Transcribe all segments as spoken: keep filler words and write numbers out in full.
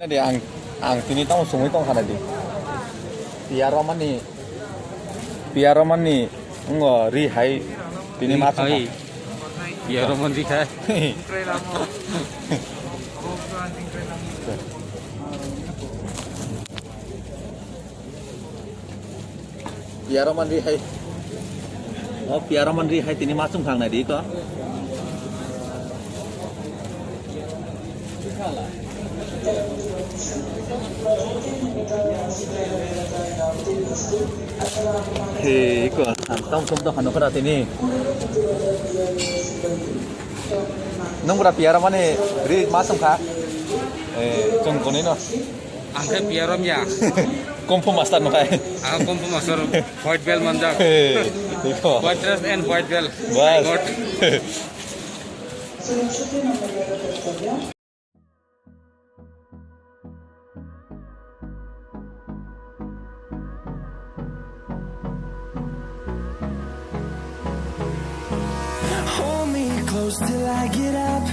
Di ang, ang tini tamo sumui tong khana di. Piyaromani, piyaromani ngo ri hai tini ma hai. Piyaromani ri hai. Piyaromani ri hai. O piyaromani ri hai tini ma chum khang nai di ko. He ko tam tam som to hano kara tini. Nung bra piyaromani ri ma chum kha. Eh, chum kuni no. Ang khe piyarom ya. Kung fu master no khai. Ang kung fu master white belt manjak. Hey, iko. White dress and white belt. Bas. God. Hold me close till I get up.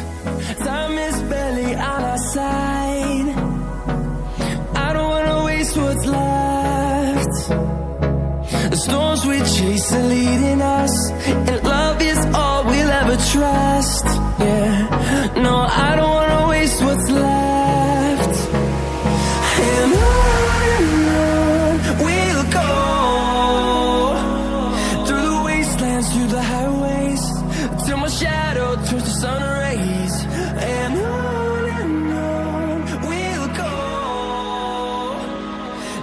Time is barely on our side. I don't wanna waste what's left. The storms we chase are leading us, and love is all we'll ever trust. Yeah, no, I don't wanna waste what's left. And on and on we'll go, through the wastelands, through the highways, till my shadow turns to sun rays. And on and on we'll go,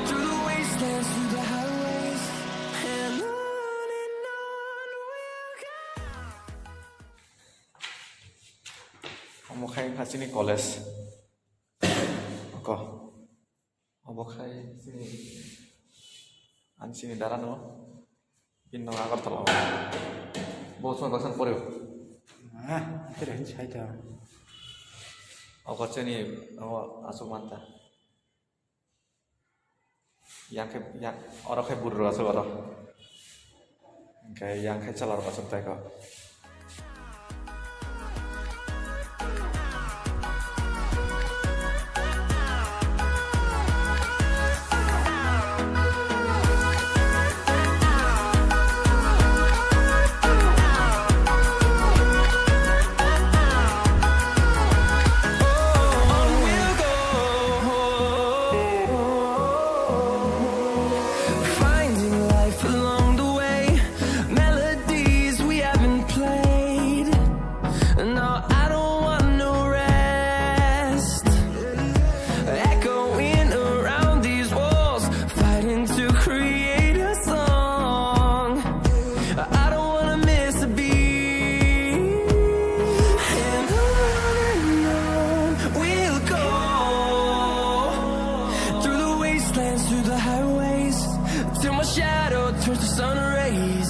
through the wastelands, through the highways, and on and on we'll go. Omo khai wngkha chini college. Oko. Obo khai chini, ani chini dara no. Bini no Agartala o. Bo chwng baksa poreo. Ah, kere hin sai ta. Oko chini, omo aswk manta. Yang khe, yang, oro khe buru rok aswk oro. Hwnkhe yang khe chwla rok aswk tai kho. Finding life along the way, melodies we haven't played. No, I don't want no rest. Echoing around these walls, fighting to create a song. I don't wanna miss a beat. And on and on we'll go, through the wastelands, through the highways, till my shadow turns to sun rays.